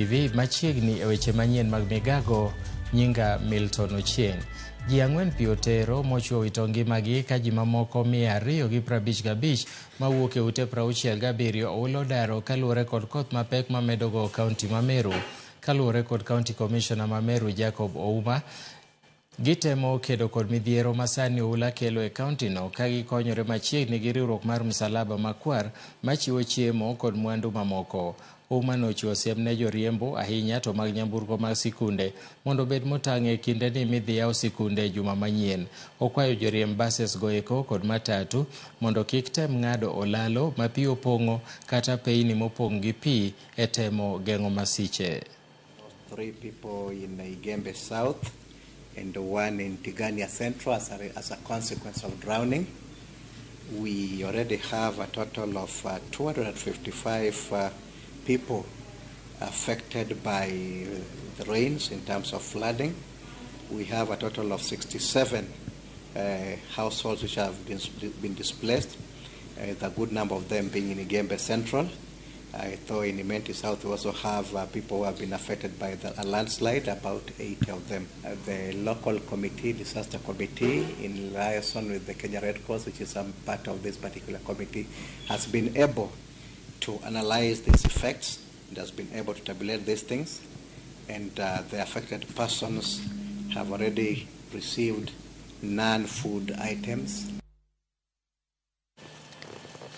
TV machiegni e weche manyien mag migago nyinga Milton Ochieng. Ji ang'wen pi otero mochwo wito ngimagi ka ji mamoko 255 mawuok e ute 67 oula odaro kaluwore kod koth mapek mamedo go kaunti ma Meru. Kaluwore kod County Commissioner ma Meru Jacob Ouma, gitemo kedo kod midhiero ma sani oula kelo e kauntino ka gikonyore machiegni gi riwruok mar Msalaba Makwar machiwo chiemo kod mwandu mamoko. Ouma nochiwo siem ne joriembo ahinya to mag nyamburko mag sikunde mondo obed motang' e kindeni midhi yaw sikunde e juma manyien. Okwayo joriemb buses goeko kod matatu mondo kik tem ng'ado olalo ma pi opong'o kata peyni mopong' gi pi e temo geng'o masiche. Three people in Igembe South and one in Tigania Central as a consequence of drowning. We already have a total of 255 people affected by the rains in terms of flooding. We have a total of 67 households which have been displaced, the good number of them being in Igembe Central. Though in Imenti South we also have people who have been affected by a landslide, about 80 of them. The local committee, disaster committee, in liaison with the Kenya Red Cross, which is some part of this particular committee, has been able to analyze these effects and has been able to tabulate these things. And the affected persons have already received non-food items.